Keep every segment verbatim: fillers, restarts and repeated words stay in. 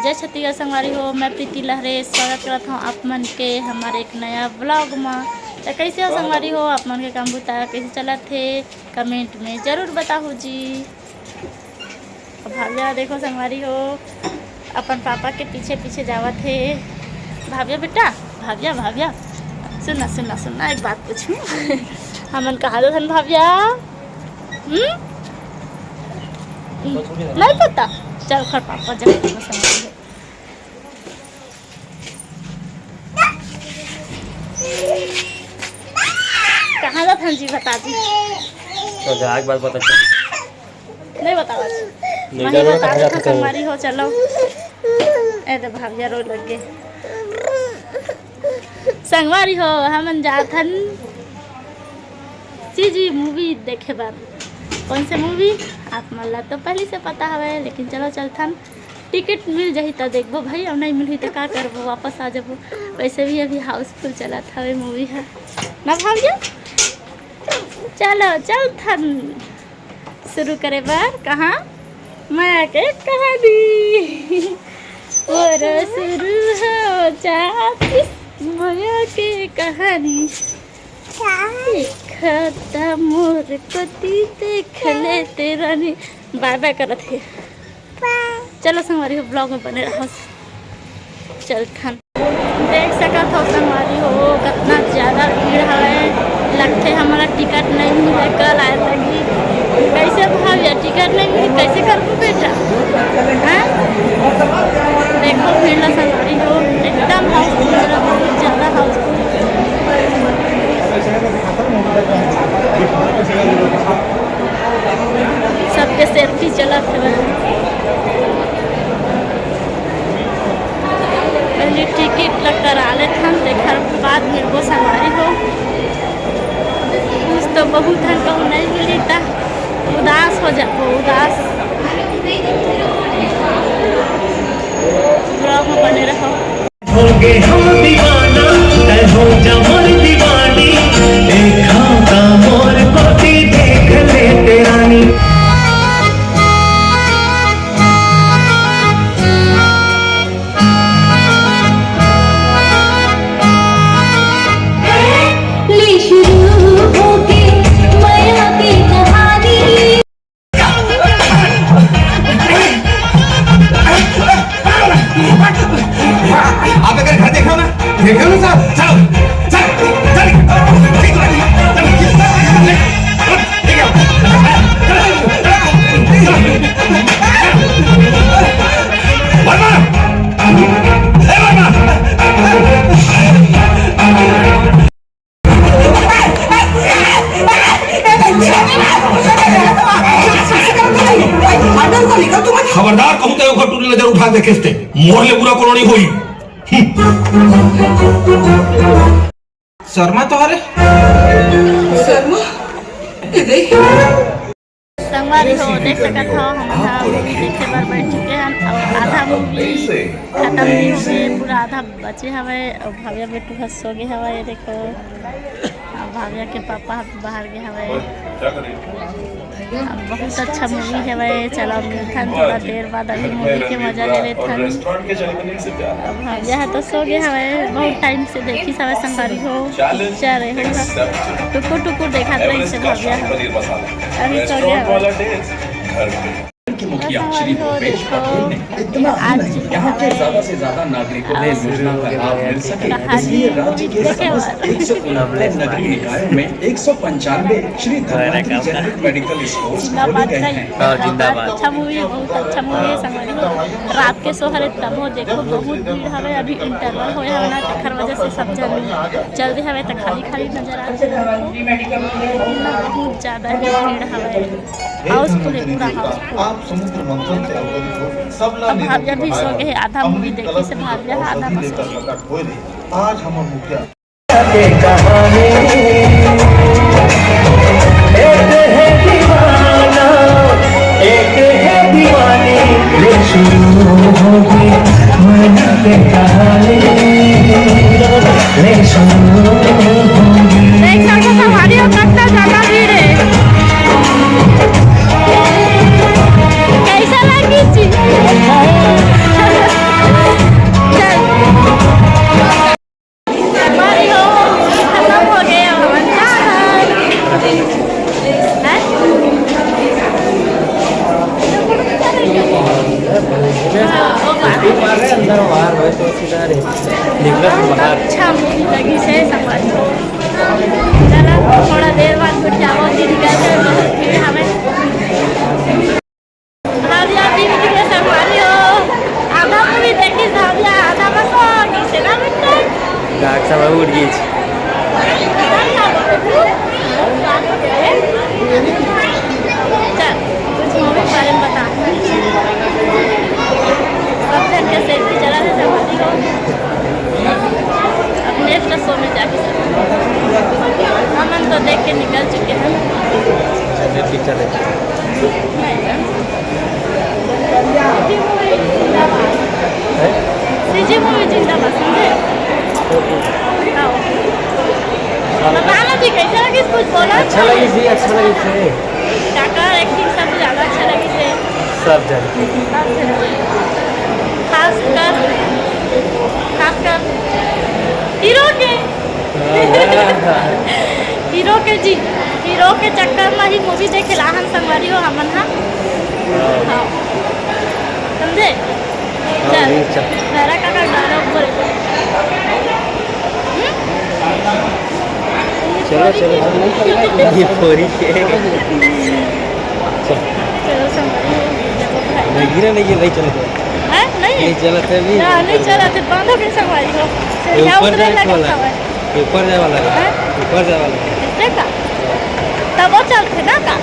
जय छत्तीसगढ़ संगवारी हो, मैं प्रीति लहरे स्वागत करत हूँ आप मन के हमारे एक नया vlog में। तो कैसे हो संगवारी हो, आप मन के काम बुता कैसे चलत हे, comment में जरूर बताहू जी। अब भाविया देखो संगवारी हो, अपन पापा के पीछे पीछे जावत हे। भाविया बेटा, भाविया, भाविया, सुनना, सुनना, सुनना, एक बात पूछूं। हमन कहाँ जाथन भाविया? हम्म? नहीं पता। चल खर पापा जब देखो संगवारी हो। कहाँ जाथन जी, बता जी। तो जाए के बाद पता चली। नहीं बतावा जी। नहीं वही जानो बता कहाँ दे जाते हो। संगवारी हो, चलो। ए दे भाविया रो लग गे। संगवारी हो, हमन जाथन CG movie देखे बर। कौन से movie? आप मन ला तो पहले से पता हवे, लेकिन चलो चलथन। Ticket मिल जाही त देखबो भाई, अब नहीं मिलही त का करबो, वापस आ जाबो। वैसे भी अभी housefull चलत हवे movie ह ना भाविया। चलो चलथन। शुरू करे बर कहाँ मया के कहानी। मोर शुरू हो जात मया के कहानी। खत्म मोर कोती देख ले तेरा नी। बाय बाय करत हे। चलो संगवारी हो, vlog में बने रहो। चलथन। देख सकत हो संगवारी हो, कितना ज्यादा भीड़ हवे। लगथे हमारा टिकट नहीं मिले, कल आए तक ही। कैसे भाविया, टिकट नहीं मिले, कैसे करबो बेटा? हैं? देखो भीड़ ला संगवारी हो, एकदम housefull, बहुत ज्यादा housefull। सबके selfie चलत हवे। पहले टिकट ला करा लेथन, तेखर बाद मिलबो संगवारी हो। कुछ तो बहुत हन, कहूँ नहीं मिली त उदास हो जाबो, उदास। Vlog में बने रहो। होगे हम दीवाना, तै हो जा मोर दीवानी, देखा ता मोर कोती देख ले तेरा नी। ले शुरू होगे मया के कहानी। आप अगर घर देखो ना, देखो ना साहब, चलो, चल, चल, चल, वर्मा, ए वर्मा। खबरदार कहूं तो ओकर टूरी नजर उठा देखे ते मोर ले बुरा कोनो नहीं होई। शर्मा तो हरे। शर्मा? ए देख। संगवारी हो, देख सकत हो, हमन ह movie देखे बर बैठ चुके हन और आधा movie खत्म नहीं हो गए, पूरा आधा बचे हवे और भाविया बेटू ह सो गए हवे। ये देखो, अब भाविया के पापा ह बाहर गए हवे। अब बहुत अच्छा movie हवे, चलो मिलथन थोड़ा देर बाद, अभी movie के मजा ले लेथन। अब भाविया ह तो सो गए हवे, बहुत time से देखिस हवे संगवारी हो, picture है, टुकुर टुकुर देखत रहिस हे भाविया ह। अभी सो गया। की मुखिया श्री भूपेश बघेल ने इतना ही नहीं, यहाँ के ज्यादा से ज्यादा नागरिकों को योजना का लाभ मिल सके, इसलिए राज्य के समस्त एक सौ उनहत्तर नगरीय निकायों में एक सौ पंचानवे Shri Dhanvantari generic medical stores खोले गए हैं। हाँ, जिंदाबाद। अच्छा movie है, बहुत अच्छा movie है संगवारी हो। रात के show हरे तभो देखो, बहुत भीड़ हवे, अभी interval होए हवे ना, तेखर वजह से सब जन चल दे हवे, त खाली खाली नजर आत हे। बहुत ज्यादा ही भीड़ हवे। Housefull है, पूरा housefull। आप समुद्र मंथन से अवतरित हो, सबला अब भाविया भी सो गए, आधा movie देखिस हे भाविया, आधा बस। आज हमर मुखिया के कहानी, एक है दीवाना, एक है दीवानी, ले शुरू होगी मया के कहानी, ले शुरू होगी। देख सकते हो, हमारी और कितना ज्यादा भीड़ है। कैसा लगी जी? अंदर बाहर होय तो सीधा रे। निकलत बाहर। अच्छा मूवी लगिस हे संगवारी हो। चला, थोड़ा देर बाद गोठियाबो, फिर निकल के बहुत भीड़ हवे। भाविया भी निकले संगवारी हो। आधा मूवी देखिस भाविया, आधा बस हो गइस ना बेटा। गाग सब उठ गइस। चल, कुछ मूवी के बारे में बता। सब जन के सेल्फी चला रहे संगवारी हो। अब नेक्स्ट शो में जाके सब। हमन तो देख के निकल चुके हैं। चलिए, पिक्चर देखते हैं। नहीं ना। हैं? सीजी मूवी जिंदाबाद, समझे? हाँ। बताना जी, कैसे लगिस, कुछ बोला? अच्छा लगिस जी, अच्छा लगिस जी। काका एक्टिंग सब ज़्यादा अच्छा लगिस हे। सब जन। खासकर, खासकर हीरो के। हीरो के जी, हीरो के चक्कर में ही मूवी देखे ला हन संगवारी हो हमन हा। हाँ। समझे? हाँ, चल। मेरा काका डायलॉग बोल। हम्म? चलो, चलो, चलो। ये फोरी के। चलो। चलो, संभालिए, देखो भाई। नहीं, गिरा नहीं, ये नहीं चलत हे। हैं? नहीं? नहीं चलत हे अभी। ना, नहीं चलत हे, बांधो के संभालिए। ये ऊपर जाए वाला है। ऊपर जाए वाला है। हैं? ऊपर जाए वाला है। ऐसे का? तब वो चलते ना का?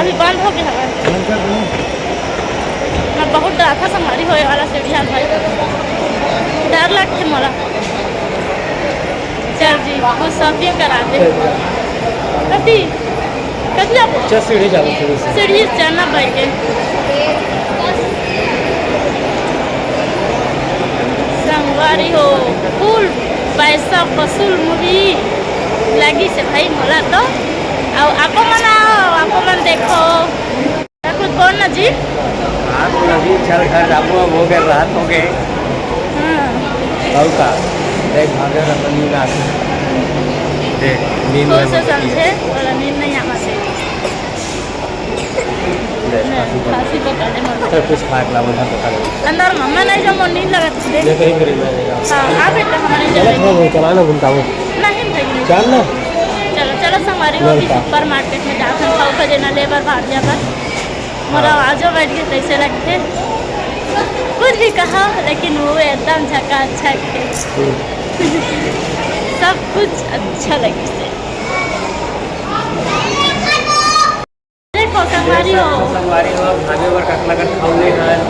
अभी बंद हो गया हवा। बंद कर दो। मैं बहुत डर था, संभाली होए वाला सीढ़ी हाथ भाई। डर लगते मोला। चल जी, कुछ शॉपिंग करा दे। कथी? कथी जाबो? चल, सीढ़ी जाबो, सीढ़ी से। सीढ़ी से जाना भाई के। संगवारी हो, फुल पैसा वसूल मूवी लगिस हे भाई मोला तो। अउ आपो मन आओ, आपो मन देखो। कुछ बोल ना जी। हाँ, तो अभी चल घर जाबो, अब हो गए, रात हो गए। हाँ। और का? देख, भागे ना, अपन नींद आ गई। देख, नींद में मत समझे, बोला नींद नहीं आवा से। देख, नहीं, खांसी पकड़ ले। चल, कुछ खा के ला, बोल, हाँ, पकड़ ले। अंदर मम्मा नहीं, जो मोर नींद लगत हे। मैं कहीं करीब में नहीं जाऊँ। हाँ, हाँ बेटा, हमारे चलो, चलो, चला ना, घूमता हूँ। नहीं भाई, नहीं। चल ना। चलो, चलो, संगवारी हो, अभी सुपर मार्केट में जात हन, खाऊ खजे ना लेबर भाग जा बस। मोर आवाजो बैठ के कैसे लगते, कुछ भी कहा, लेकिन वो एकदम झकाझक है। सब कुछ अच्छा लगे से। देखो, संगवारी हो। संगवारी हो, भागे बर कटला कट खाऊ ले हन।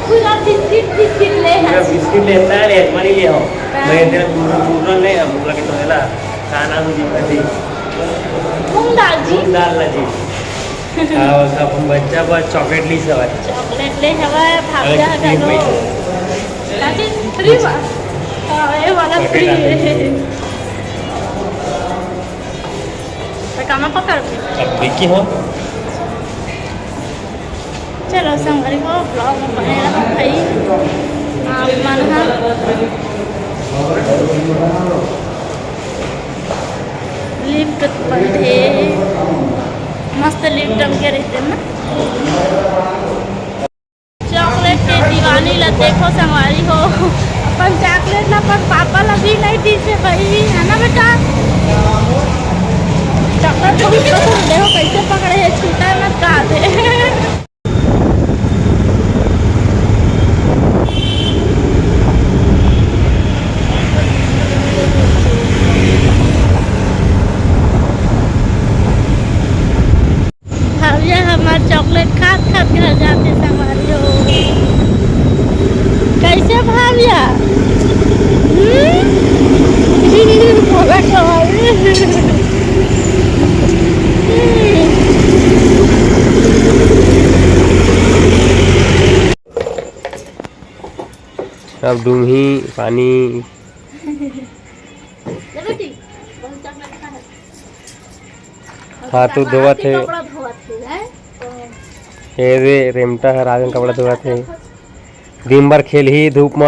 पूरा बिस्किट, बिस्किट ले हन। पूरा बिस्किट लेता है, ले, एक बारी ले आओ। हाँ। मैं इधर पूरा, पूरा ले, अब लगे तो है ना, खाना भी दिखा दी। मूंग दाल जी। मूंग दाल ला जी। हाँ, बस अपन बच्चा बर चॉकलेट लीस हवय। चॉकलेट ले हवय, भाग अरे, जा फ्री घलो। में। चाची, फ्री बा? हाँ, ये वाला फ्री है। तो कामा पकड़ के? अब देखी हो। चलो, संगवारी हो, vlog में बने रहो भाई। आप मन हा। लिफ्ट बनथे, मस्त लिफ्ट टंगे रहिथे ना। चॉकलेट के दीवानी ला देखो संगवारी हो, अपन चॉकलेट ला अपन पापा ला भी नहीं दीस हे भाई, है ना बेटा? चॉकलेट बहुत पसंद, देखो कैसे पकड़े हे, छूटा मत कहा दे। भाविया हमार चॉकलेट खात खात घर जाथे संगवारी हो। कैसे भाविया? हम्म? बोला तो भाभी। अब डूमही पानी। ले बेटी, बहुत चॉकलेट खा है। हाथ उथ धोवत हे। कपड़ा धोवत हे, हैं? ए रे, रेमटा हर आगन कपड़ा धोवत हे। दिन भर खेलही धूप म।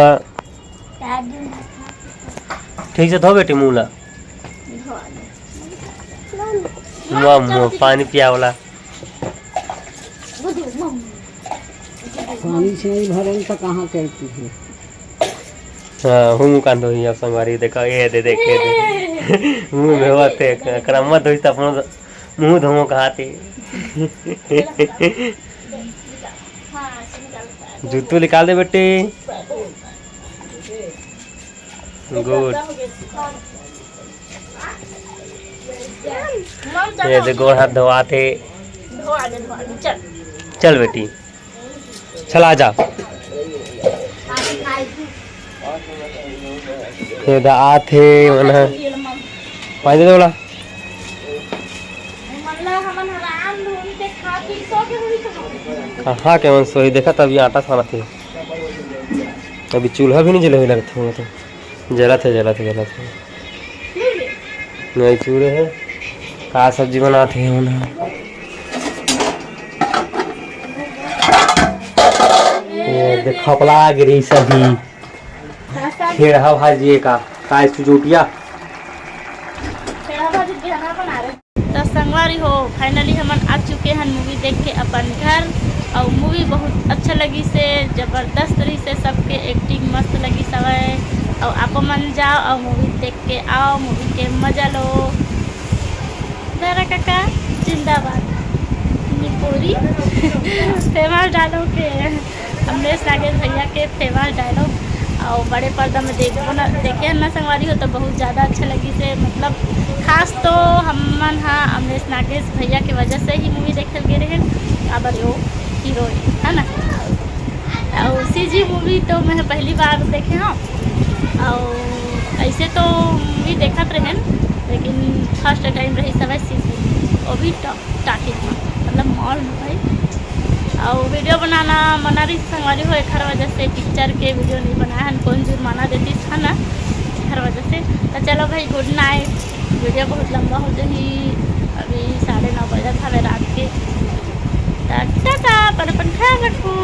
ठीक से धो बेटी मुंह ला। मुंह, मुंह, पानी पियावला। पानी से नहीं भरन तो कहाँ करती है? हाँ, हूँ मुँह कान धोही अब संगवारी, देखो, ये दे, देख, ये दे। मुँह में होत है, करम्मा धोई तो अपनो मुँह धोमो कहाते। जूतू निकाल दे बेटी। गुड। ये दे गोड़ हाथ धोआत हे। चल बेटी, चल आ जा। ये दे आत हे, मन ह। पानी दे दे बोला। कहाँ के मन सोही, देखा तभी आटा सानत हे। अभी चूल्हा भी नहीं जले हुए लगत हे, तो जलत हे, जलत हे, जलत हे। नहीं चूल्हे है, का सब्जी बनात हे हमन ह? ये देखो, पला गिरी सभी। खेड़हा भाजी का, का इसकी चुटिया? तो संगवारी हो, finally हमन आ चुके हन मूवी देख के अपन घर। और मूवी बहुत अच्छा लगिस हे, जबरदस्त रहिस हे, सबके एक्टिंग मस्त लगिस हवय। और आपो मन जाओ और मूवी देख के आओ, मूवी के मजा लो। मेरा काका जिंदाबाद। निपोरी फेमस डायलॉग के, अमरेश नागेश भैया के फेमस डायलॉग। और बड़े पर्दा में देखबो ना, देखे ना संगवारी हो, तो बहुत ज़्यादा अच्छा लगिस हे। मतलब खास तो हमन हा अमरेश नागेश भैया के वजह से ही मूवी देखे गे रहे, काबर वो हीरो है ना। और सीजी मूवी तो मैं पहली बार देखे हूँ, और ऐसे तो मूवी देखत रहेन, लेकिन फर्स्ट टाइम रहिस हवय सीजी, वो भी टॉकीज में, मतलब मॉल में भाई। और वीडियो बनाना मना रहिस संगवारी हो, एखर वजह से पिक्चर के वीडियो नहीं बनाए हन, कौन जुर्माना देतिस है ना, एखर वजह से। तो चलो भाई, गुड नाइट, वीडियो बहुत लंबा हो जाही, अभी साढ़े नौ बजत हवे रात के। तो टाटा, अपन अपन ख्याल रखो।